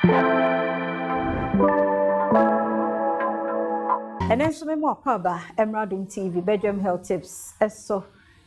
Ɛnɛ nso me mu akwaaba Mmra Adom TV Bedwam Health Tips ɛso.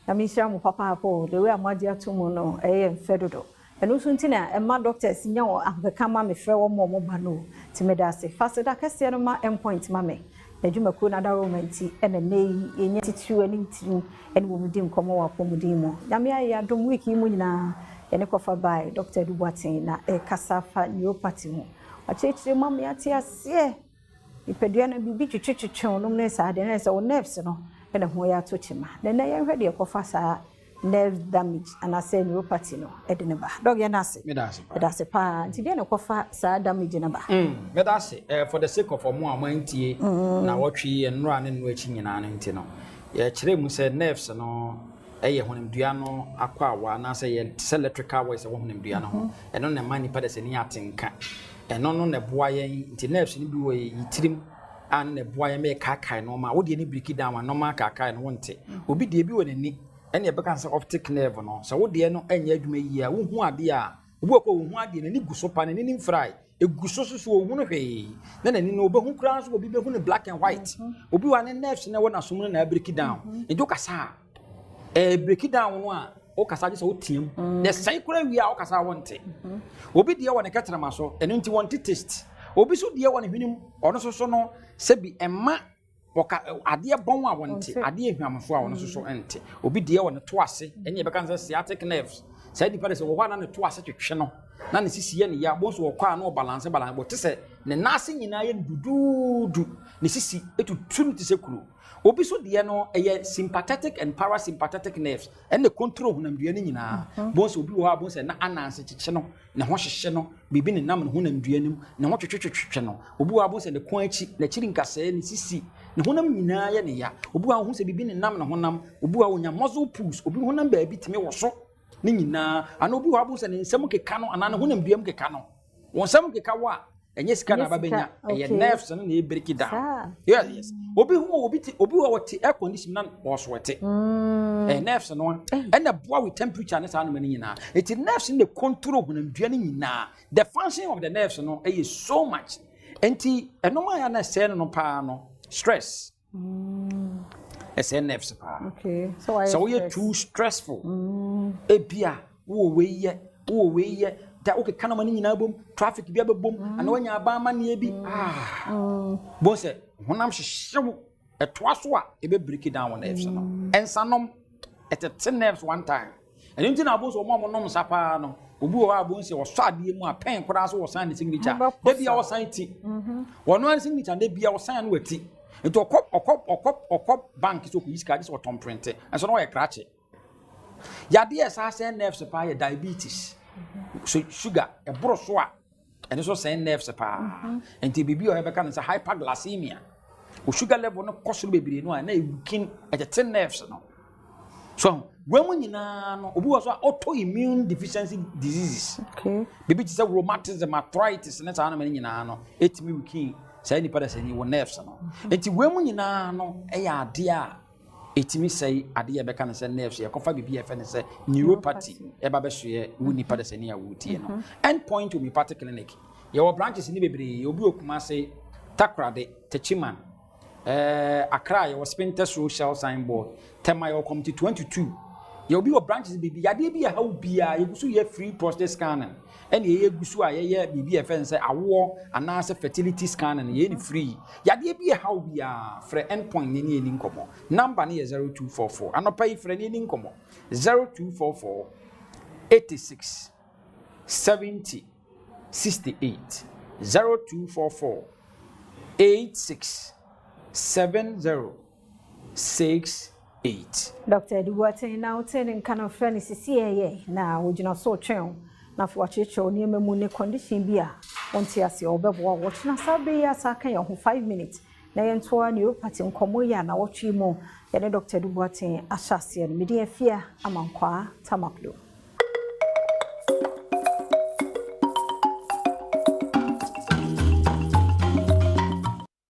Na me nhyira mo papaapa o, the way a moagye ato mu no ɛyɛ yɛn fɛ dodo. Ɛno nso nti na ɛma doctors nya wɔn ahokeka ma me frɛ wɔn ma wɔn ba no o. Nti meda ase. Fa aseda kɛseɛ no ma Endpoint ma me. N'adwumakuo no adaworoma nti na nnɛ yi yɛnya titiriw ne ntini ne wɔn di nkɔmmɔ wɔ apɔmuden mu. Nyame ayɛ yɛn adom week yi mu nyinaa yɛne kɔfa bae Doctor Adu Boateng na ɛrekasa afa neuropathy ho. Wakyerɛkyerɛ mu ama yɛate aseɛ. Nipadua no biribi twetwetwetwe wo nom ne saa adeɛ no ayɛ sɛ wo nerves no na ɛho yɛ ato kyema. Na nnɛ yɛnhwɛ deɛ ɛkɔfa saa nerve damage anaasɛ neuropathy no de no ba. Dɔk yɛda ase. Meda ase paa. Yɛda ase paa. Nti deɛ na ɛkɔfa saa damage no ba? Meda ase. For the sake of ɔmo a ɔmo antie nnawɔtwe yi, nnora ne nnora akyi nyinaa no nti no, yɛkyerɛ mu sɛ nerves no yɛ honamdua no akwaawa anaasɛ yɛ te sɛ electrical wires ɛwɔ honamdua no ho. Ɛno na ɛma nipa dasani atenka. Ɛno no na ɛboa yɛn. Nti nerves no bi wɔ yɛ tirim a no na ɛboa yɛn ma yɛkaakae nneɛma. Wo deɛ no break down a nneɛma akaakae no wonte. Obi deɛ bi wɔ n'ani ɛna ɛbɛka sɛ optic nerve no. Sɛ wo deɛ no ɛnyɛ adwuma yie a wohu adeɛ a obi wɔ kɔ ohu adeɛ n'ani gu so pa n'ani ne mfrae egu so so so ohun hwee na n'ani no obehu koraa nso obi behu no black and white. Obi wɔ ne nerves na ɛwɔ n'asom no na break down. Nti wokasa a ɛɛ break down no a wokasa gye sɛ woteam na ɛsɛe koraa wie a wokasa a wonte. Obi deɛ wɔ ne kɛtrɛma so ɛno nti wɔnte taste. Obi so deɛ wɔ ne hwenem ɔno nso so no sɛbi ɛma wɔka adeɛ bɔn a wɔnte, adeɛ hwam so a ɔno nso so nte. Obi deɛ wɔ ne to ase ɛne yɛbɛka sɛ sciatic nerves. Saa nipa de sɛ wɔ hɔ a na ne to ase twetwe no na ne sisi yɛ ne ya bɔn so wɔkɔ a na ɔbalance balance wɔte sɛ ne nan ase nyinaa yɛ no duduudu ne sisi etutu no te sɛ kuro. Obi so deɛ no ɛyɛ sympathetic and parasympathetic nerves ɛna control honamdua no nyinaa. Bɔn sɛ obi wɔ hɔ a bɔn sɛ na ananse kyekye no ne ho hyehye no biribi nenam ne honamdua no mu ne ho twetwetwetwe no. Obi wɔ hɔ a bɔn sɛ ne kɔn akyi n'akyiri nkasɛɛ ne sisi ne honam nyinaa yɛ ne ya. Obi wɔ hɔ a wohu sɛ biribi nenam ne honam. Obi wɔ hɔ a onya muscle pulls obi honam baabi tumi wɔ so ne nyinaa. Ana obi wɔ hɔ a bɔn sɛ ne nsam keka no anaa ne honamdua mu keka no. Wɔn nsam keka wɔ a ɛnyɛ sika na aba bɛnya ɛyɛ nerves no na ɛ break down. Yes. Obi ho obi te obi wɔ ɔte air condition na ɔsweat. Ɛyɛ nerves no ɛna boa with temperature ne saa nneɛma no nyinaa. Eti nerves no na control honamdua no nyinaa. The function of the nerves no ɛyɛ so much. Nti ɛnom a yɛ na ɛsɛe no no paa no stress. Ɛsɛe nerves paa. Sɛ woyɛ too stressful ebia wowɔ wei yɛ wowɔ wei yɛ da wokeka nneɛma no nyinaa bom traffic bi abɛbom anaa wanya aban amanneɛ bi ah bohu sɛ honam hyehye wo ɛtoa so a ɛbɛ break down wɔ nerves no. Nsanom ɛtete nerves one time. Ɛno nti na abohu sɛ wɔn a wɔnom nsa paa no obi wɔ hɔ a abohu sɛ ɔsɔ adeɛ mu a pɛn koraa so wɔsan ne signature da bi a ɔsan ti wɔn ara signature da bi a ɔsan no wati nti ɔkɔ ɔkɔ ɔkɔ ɔkɔ bank sɛ ɔkɔyi sika gye sɛ ɔtɔn printe ɛnso na ɔyɛ krakye. Yadeɛ a ɛsan sɛn nerves paa yɛ diabetes. So sugar ɛboro so a ɛno nso sɛn nerves paa. Nti biribi a yɛbɛka no sɛ hyperglycemia. O sugar level no kɔ soro bebree no a na ɛweaken ɛtete nerves no. So wɔn mu nyinaa no obi wɔ so a autoimmune deficiency diseases. Biribi te sɛ rheumatism, arthritis ne saa nneɛma no nyinaa no ɛtumi weaken saa nipa da sɛ ni wɔ nerves no. Nti wɔn mu nyinaa no ɛyɛ adeɛ a ɛtumi sɛe adeɛ a yɛbɛka no sɛ nerves yɛkɔfa biribi a yɛfɛ no sɛ neuropathy ɛba bɛsoɛ wo nipa dasani a wotie no. End Point Homeopathic Clinic yɛwɔ branches ne bebree. Obi wɔ Kumase, Takoradi, Techiman, Accra yɛwɔ Spintex Road Shell signboard, Tema yɛwɔ Committee 22. Yɛwɔ bi wɔ branches bebree. Yadeɛ bi a ɛha wo biara yɛgu so yɛ free prostate scanning ɛna yɛyɛ gu so a yɛyɛ biribi a yɛfɛ no sɛ awoɔ anaasɛ fertility scanning yɛyɛ no free. Yadeɛ bi a ɛha wo biara frɛ End Point ne ne yɛni nkɔmmɔ. Number no yɛ 0244 anɔpa yi frɛ ne yɛni nkɔmmɔ 0244 86 70 68 0244 86 70 68. Dr. Adu Boateng na wote ne nka no frɛ no sisi ɛyɛ na wogyina so retwɛn wo na afei wakyerɛkyerɛ wo nneɛma mu ne condition bi a wonte aseɛ wɔbɛboa wo. Wɔkyena saa bere yi asa aka yɛn ho 5 minutes na yɛntoa neuropathy nkɔmmɔ yi a na wɔtwe mu yɛne Dr. Adu Boateng ahyɛ aseɛ no. Mede afia Amankwaa Tamaklo.